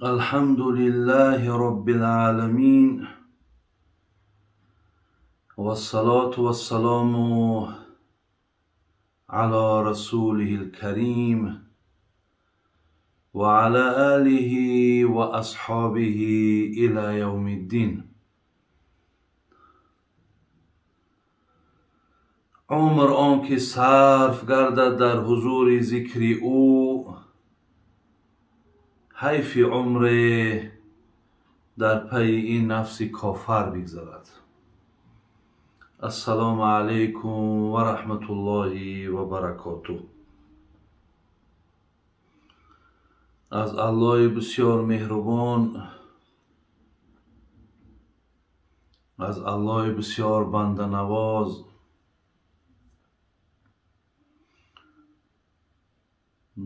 الحمد لله رب العالمين والصلاة والسلام على رسوله الكريم وعلى آله وأصحابه إلى يوم الدين. عمر آن که صرف گردد در حضور ذکر او، حیف عمر در پی این نفس کافر بگذارد. السلام علیکم و رحمت الله و برکاته. از الله بسیار مهربان، از الله بسیار بنده نواز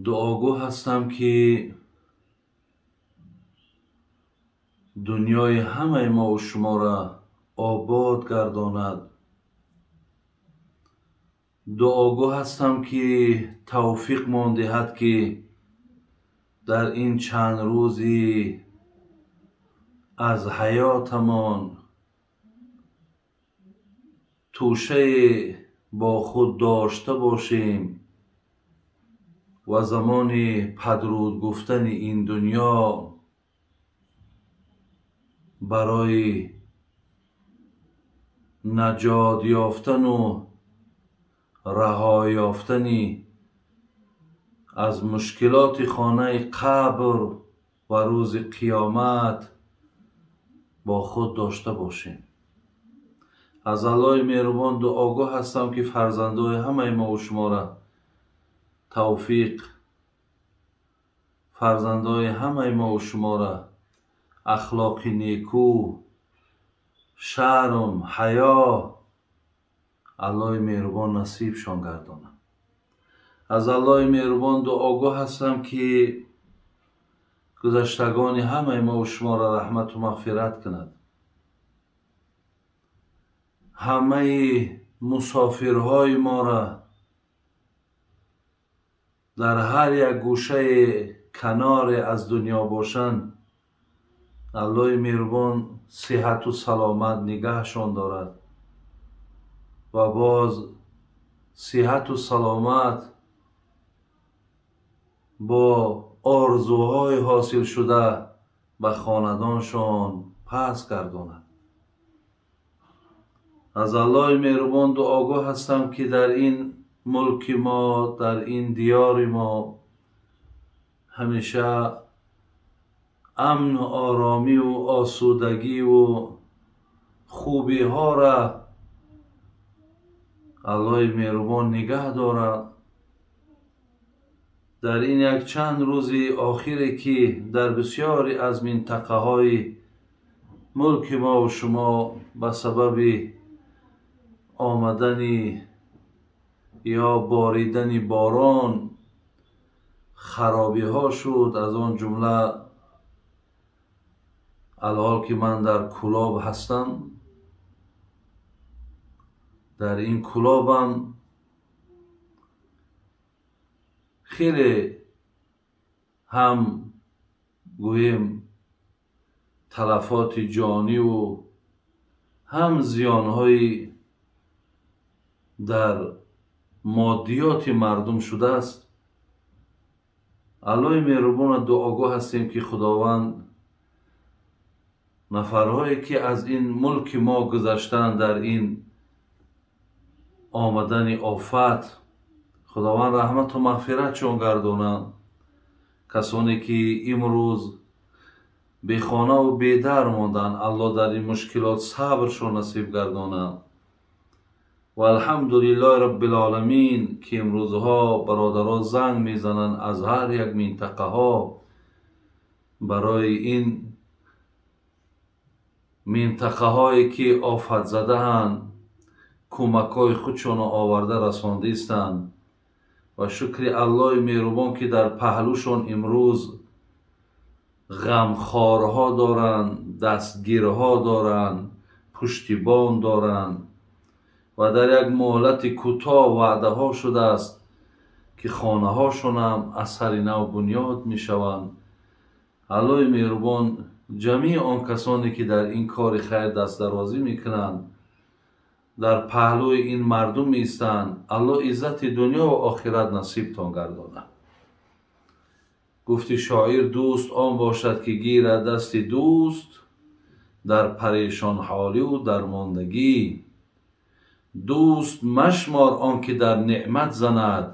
دعاگو هستم که دنیای همه ما و شما را آباد گرداند. دعاگو هستم که توفیق مان دهد که در این چند روزی از حیاتمان توشه با خود داشته باشیم و زمان پدرود گفتن این دنیا برای نجات یافتن و رها یافتن از مشکلات خانه قبر و روز قیامت با خود داشته باشیم. از الله مهربان دعاگو هستم که فرزندای همه ما و شما را توفیق، فرزندای همه ما و شما را اخلاق نیکو، شرم، حیا الله مهربان نصیبشان گرداند. از الله مهربان دعاگو هستم که گذشتگان همه ما و شما را رحمت و مغفرت کند. همه مسافرهای ما را در هر یک گوشه کنار از دنیا باشند، الله مهربان صحت و سلامت نگهشان دارد و باز صحت و سلامت با آرزوهای حاصل شده به خاندانشان پس گرداند. از الله مهربان دعاگو هستم که در این ملک ما، در این دیار ما همیشه امن و آرامی و آسودگی و خوبی ها را الله مهربان نگه دارد. در این یک چند روز آخری که در بسیاری از منطقه های ملک ما و شما به سبب آمدن یا باریدن باران خرابی ها شد، از آن جمله الحال که من در کلاب هستم، در این کلابم خیلی هم گوییم تلفات جانی و هم زیانهای در مادیات مردم شده است. الله مهربان دعاگو هستیم که خداوند نفرهایی که از این ملک ما گذشتند در این آمدن آفت، خداوند رحمت و مغفرت چون گردانند. کسانی که امروز بی خانه و بی در ماندند، الله در این مشکلات صبرشون نصیب گردانند. و الحمدلله رب العالمین که امروزها برادرها زنگ میزنند از هر یک منطقه ها برای این منطقه هایی که آفت زده هند کمک های خودشان آورده رسانده استند و شکر الله مهربان که در پهلوشان امروز غمخوارها دارند، دستگیرها دارند، پشتیبان دارند و در یک مهلت کوتاه وعده ها شده است که خانه هاشون هم از سر نو بنیاد می شوند. Аллоҳи меҳрубон ҷамеи он касоне ки дар ин кори хайр дастдарозӣ мекунанд, дар паҳлӯи ин мардум меистанд, Аллоҳ иззати дунё ва охират насибтон гардонад. Гуфти шоир: дӯст он бошад ки гирад дасти дӯст дар парешонҳолию дармондагӣ. Дӯст машмор он ки дар неъмат занад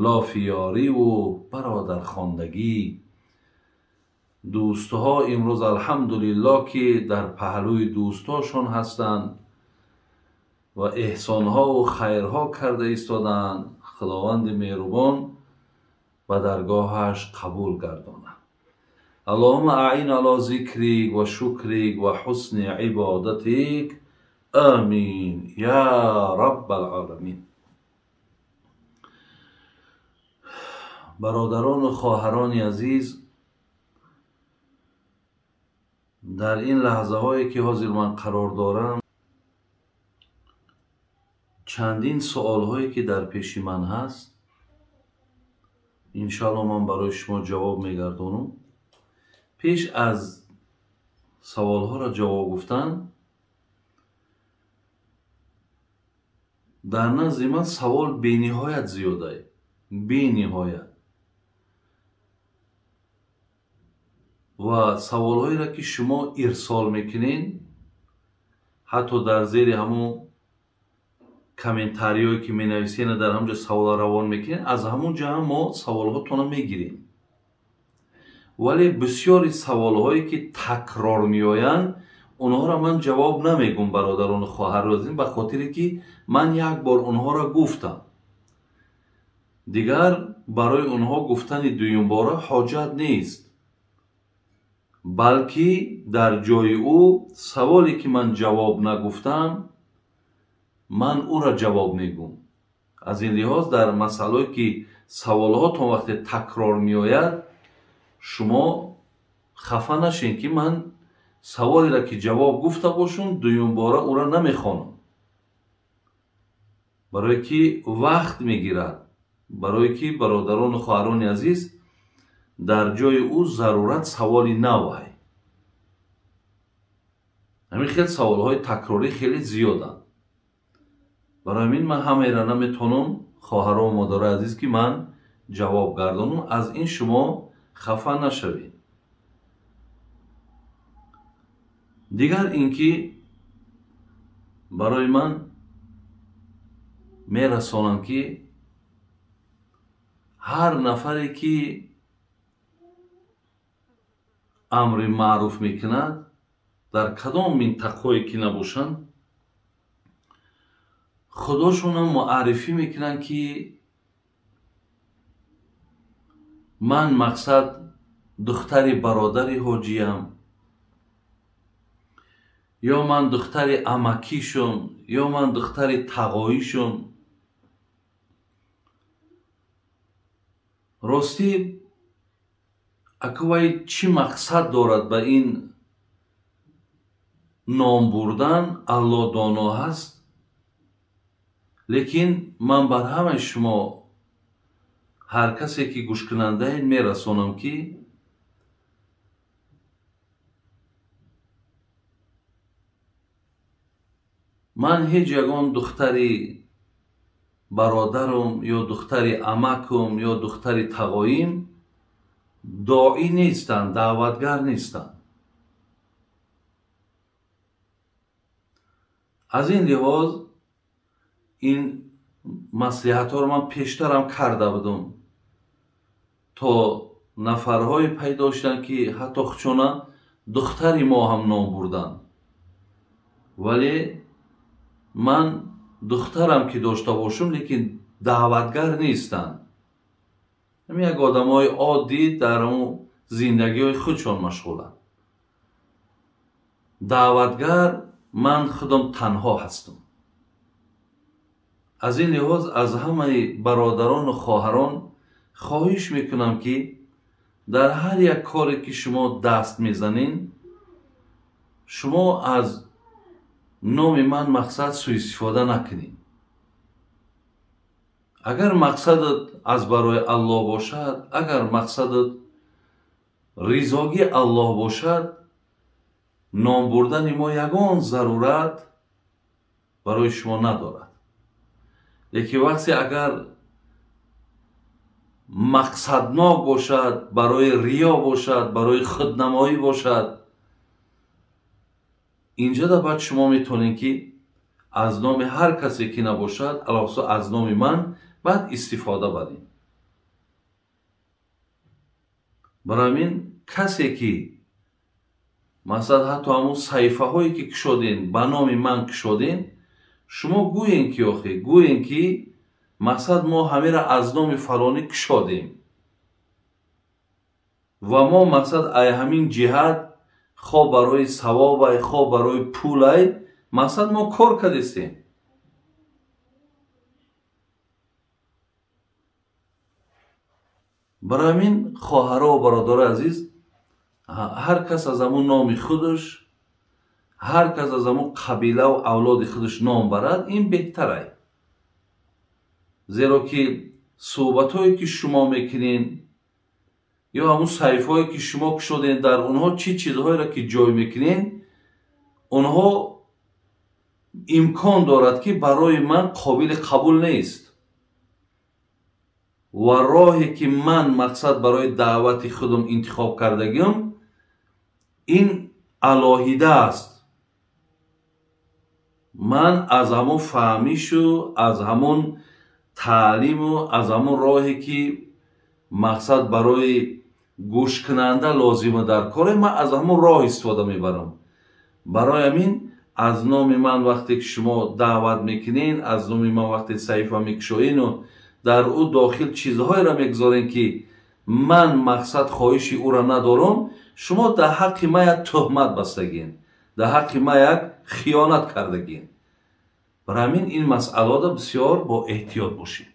лофи ёриву бародархондагӣ. Дӯстҳо имрӯз алҳамдулиллоҳ ки дар паҳлӯи дӯстошон ҳастанд ва эҳсонҳову хайрҳо карда истодаанд. Худованди меҳрубон ба даргоҳаш қабул гардонад. Аллоҳумма аин ало зикрик ва шукрик ва ҳусни ибодатик. Амин я раббал оламин. Бародарону хоҳарони азиз, дар ин лаҳзаҳое ки ҳозир ман қарор дорам, чандин суолҳое ки дар пеши ман ҳаст, иншоалло ман барои шумо ҷавоб мегардонам. Пеш аз саволҳоро ҷавоб гуфтан, дар назди ман савол бениҳоят зиёдае, бениҳоят. Ва саволҳоеро ки шумо ирсол мекунед, ҳатто дар зери ҳамун комментариҳое ки менависед, дар ҳамон ҷо саволро равон мекунед, аз ҳамон ҷо ҳам мо саволҳотонро мегирем. Вале бисёри саволҳое ки такрор меоянд, онҳоро ман ҷавоб намегум, бародарону хоҳарони азиз, ба хотире ки ман як бор онҳоро гуфтам. Дигар барои онҳо гуфтани дуюмбора ҳоҷат нест, балки дар ҷои ӯ саволе ки ман ҷавоб нагуфтам, ман ӯро ҷавоб мегум. Аз ин лиҳоз дар масъалое ки саволҳотон вақте такрор меояд, шумо хафа нашед ки ман саволеро ки ҷавоб гуфта бошум, дуюмбора ӯро намехонам, барое ки вақт мегирад, барое ки бародарону хоҳарони азиз дар ҷои ӯ зарурат саволи нав ҳай. Ҳамин хел саволҳои такрорӣ хеле зиёданд. Барои ҳамин ман ҳамаеро наметавонам, хоҳару модарои азиз, ки ман ҷавоб гардонам. Аз ин шумо хафа нашавед. Дигар ин ки барои ман мерасонанд ки ҳар нафаре ки амри маъруф мекунад, дар кадом минтақое ки набошанд, худошонам муаррифӣ мекунанд ки ман мақсад духтари бародари ҳоҷиям, ё ман духтари амакишум, ё ман духтари тағоишум. Ростӣ акувай чӣ мақсад дорад ба ин ном бурдан, Аллоҳ доно ҳаст. Лекин ман бар ҳамаи шумо, ҳар касе ки гӯшкунандаед, мерасонам ки ман ҳеҷ ягон духтари бародарум ё духтари амакум ё духтари тағоим доӣ нестанд, даъватгар нестанд. Аз ин лиҳоз ин маслиҳатҳоро ман пештарам карда будам, то нафарҳое пайдо шуданд ки ҳатто хучона духтари мо ҳам ном бурданд. Вале ман духтарам ки дошта бошум, лекин даъватгар нестанд. Ҳамин як одамои оддӣ дар он зиндагиҳои худшон машғуланд. Даъватгар ман худам танҳо ҳастам. Аз ин лиҳоз аз ҳамаи бародарону хоҳарон хоҳиш мекунам ки дар ҳар як коре ки шумо даст мезанед, шумо аз номи ман мақсад суистифода накунед. Агар мақсадат аз барои Аллоҳ бошад, агар мақсадат ризогии Аллоҳ бошад, ном бурдани мо ягон зарурат барои шумо надорад. Лекин вақте агар мақсаднок бошад, барои риё бошад, барои худнамоӣ бошад, инҷода баъд шумо метавонед ки аз номи ҳар касе ки набошад, алахусус аз номи ман баъд истифода баред. Барои ҳамин касе ки масалан ҳатто ҳамун саҳифаҳое ки кушодем ба номи ман кушодем, шумо гӯем ки охе гӯем ки мақсад мо ҳамеро аз номи фалонӣ кушодем ва мо мақсад ай ҳамин ҷиҳат хо барои савобай, хо барои пулай мақсад мо кор кардестем. Барои ҳамин хоҳаро ва бародарои азиз, ҳар кас аз ҳамун номи худаш, ҳар кас аз ҳамун қабилаву авлоди худаш ном барад, ин беҳтарай. Зеро ки суҳбатҳое ки шумо мекунед ё ҳамун саҳифаҳое ки шумо кушодед, дар онҳо чӣ чизҳоеро ки ҷой мекунед, онҳо имкон дорад ки барои ман қобили қабул нест ва роҳе ки ман мақсад барои даъвати худам интихоб кардагим ин алоҳида аст. Ман аз ҳамон фаҳмишу аз ҳамон таълиму аз ҳамон роҳе ки мақсад барои гӯшкунанда лозима дар коре, ман аз ҳамон роҳ истифода мебарам. Барои ҳамин аз номи ман вақте ки шумо даъват мекунед, аз номи ман вақте саҳифа мекушоену дар ӯ дохил чизҳоеро мегузорем ки ман мақсад хоҳиши ӯро надорам, шумо дар ҳаққи ман як тӯҳмат бастагин, дар ҳаққи ман як хиёнат кардагин. Барои ҳамин ин масъаларо бисёр бо эҳтиёт бошед.